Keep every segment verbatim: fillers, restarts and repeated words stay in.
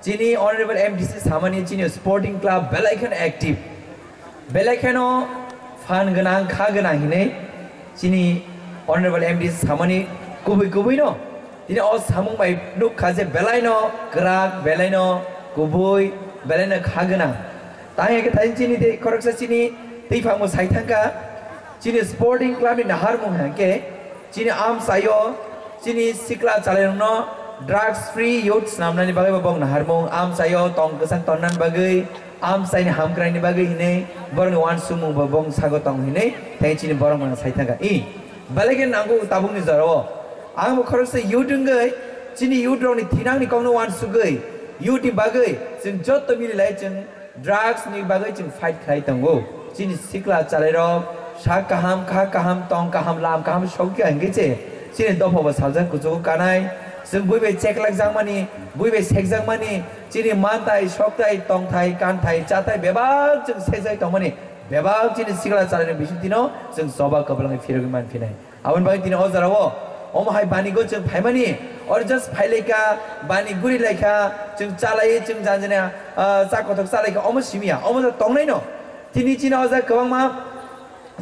Chini Honorable M D C samani chini sporting club belai kheno active, belai kheno fan gwnang, kha gwnang hinwi chini Honorable M D C samani kubui kubui no tini o samung bai nukha je belai no kwrak, belai no kubui, belai no kha gwnang. Tang hwnkhe thai chini tei khoroksa chini tei phangbo sai thangkha, chini sporting club ni naharmung hwnkhe chini amchaio chini sikla chalairokno drugs free youth swnamnani bagwi bo bong naharmung, amchaio tong kwchang tonnani bagwi, amchaini hamkraini bagwi hinwi borokni uansukmung bo bong sago tong hinwi tei chini borok mano sai thangkha. I belai khe nango tabukni jorao ang bo khoroksa youth wngwi chini youth rokni thinangni kokno uansugwi youth ni bagwi chwng joto mililai chwng drugs ni bagwi chwng fight khlai tongo. Chini sikla chalairok sak kaham, kha kaham, tong kaham, lam kaham sokya hwnkhe se chini dopha bo saljak kuchugo kanai. Chwng bui bai cheklak jakmani, bui bai sekjak mani, chini mantai, soktai, tongthai, kanthai, chatai bebak chwng sejai tongmani, bebak chini sikla chalaini bisingtwino chwng choba kwplwngwi phirogwi manphinai. Aboni bagwi tini o jorao omo hai banigo chwng phaimani, oro just phailaikha, bani gurilaikha, chwng chalai, chwng janjani, ah, cha kothok chalaikha, omo simiya, omo tongnai no. Tini chini o jaga kwbangma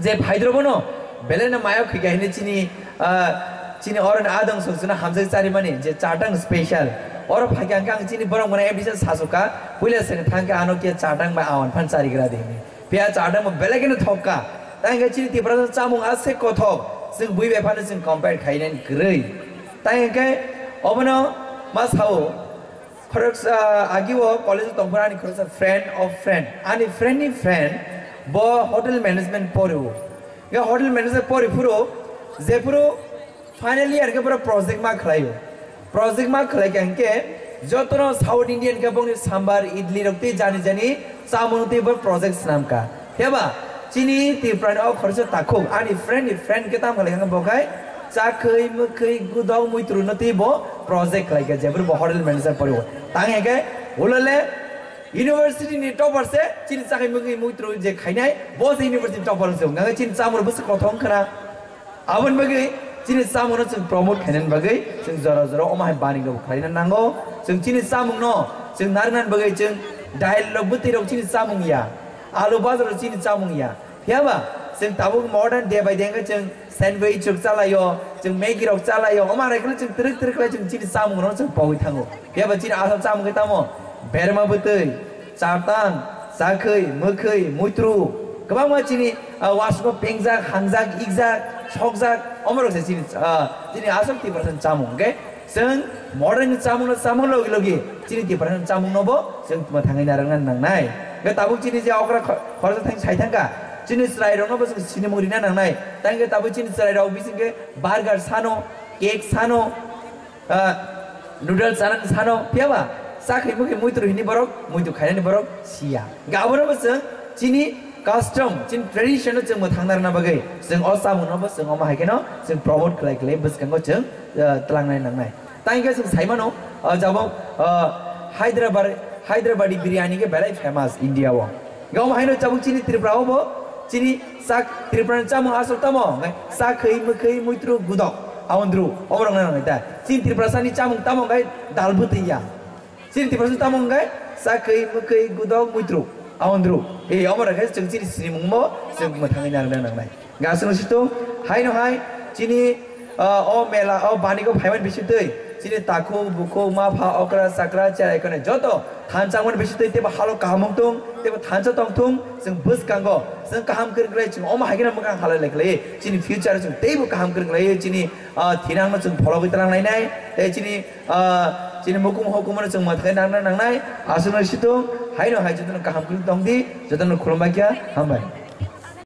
je phaidrobono belai no mayo khika hini chini, ah, chini oroni adong song chwngno hamjak charimani je chatang special. Oro phaikha hwnkhe ang chini borok mano M D C sasuka, puila seng thangkhe ano khe chatang bai awan phan charigra de hini. Piyaj adamo belai kheno thok kha. Tang khe chini Tiprasa chamung ase kothok. Chwng bui bai phano chwng compare khainani kwrwi. Tang khe obono ma sao, khoroksa agi o college o tongphuru ani khoroksa friend of friend. Ani friend ni friend bo hotel management pori o. Khe hotel management pori phuru, jephuru final year khe pura project ma khlaio. Project ma khlai kha hwnkhe jotono South Indian khe bongni sambar, idli rok tei jani jani chamung tei bo project swnam kha. Phiya ba chini Tripura ni o khoroksa takhuk ani friend ni friend khe tamo khlai kha bo khai chakhwi mwkhwi gudok muitru no tei bo project khlai kha, jephuru bo hotel manager pori o. Tang hwnkhe ulole university ni topper se chini chakhwi mwkhwi muitru je khainai bo se university topper se wngkha chini chamung bwswk kothok wngkha na. Aboni bagwi chini chamungno chwng promote khainani bagwi chwng jora jora omo hai bani rok khlaina nango. Chwng chini chamungno chwng narwknani bagwi chwng dail rok bwtwi rok chini chamung ya, alu bajor rok chini chamung ya. Phiya ba chwng tabuk modern day by day wngkha chwng sandwich rok chalaio, chwng Maggi rok chalaio, omo hai khe chwng twrwk twrwk khlai chwng chini chamungrokno chwng pogwi thango. Phiya ba chini asal chamung khe tamo berma bwtwi, chatang, chakhwi, mwkhwi, muitru, kwbangma chini, ah, wasukma pengjak, hangjak, ikjak, sokjak, omorok se chini, ah, chini aswk Tiprasa ni chamung, hwnkhe chwng modern ni chamung no chamung logi logi chini Tiprasa ni chamung no bo chwng mwthangwi narwkna nangnai. Hwnkhe tabuk chini je okra kho-, khoroksa thang sai thangkha, chini chwrai rok no bo chwng sinimung rina nangnai. Tang khe tabuk chini chwrai rok bising khe burger sano, cake sano, ah, noodles chanani sano, phiya ba chakhwi mukhi muitru hini borok, muitu khainani borok siya. Hwnkhe abono bo chwng chini custom, chini tradition no chwng mwthang narwkna bagwi chwng o chamung no bo chwng omo hai kheno chwng promote khlai khlai bwskango chwng, ah, twlangnai nangnai. Tang khe chwng sai mano, ah, jabo, ah, Hyderabad, Hyderabadi biryani khe belai famous India o. Gam haino tabuk chini Tripura o bo, chini sak Tripura ni chamung aswk tamo, hwnkhe chakhwi, mwkhwi, muitru, gudok, awandru, oborok nang nai ta. Chini Tripura sani chamung tamo hwnkhe dal bwtwi ya. Chini Tripura sani tamo hwnkhe chakhwi, mwkhwi, gudok, muitru, awandru. Ei, oborok khe chwng chini sinimung bo chwng mwthangwi narwkna nangnai. Gasung situng, haino hai, chini, ah, o mela, o banigo phaiman bisitwi, chini takhuk, bukhuk, mapha, okra, chakra, cherai kone joto thansa wngmani bisitwi teibo halo kaham wngtung, teibo thansa tongthung, chwng bwskango, chwng kaham kwrwng khlai, chwng omo hai kheno mwkhang halai lai khlai, chini future chwng teibo kaham kwrwng khlai, chini, ah, thinangno chwng phologwi twlang lainai, tei chini, ah, chini mukum hukumono chwng mwthangwi nangna nangnai, aswkno situng, haino hai jotono kaham kwrwng tongdi, jotono khulumbai kha, hambai.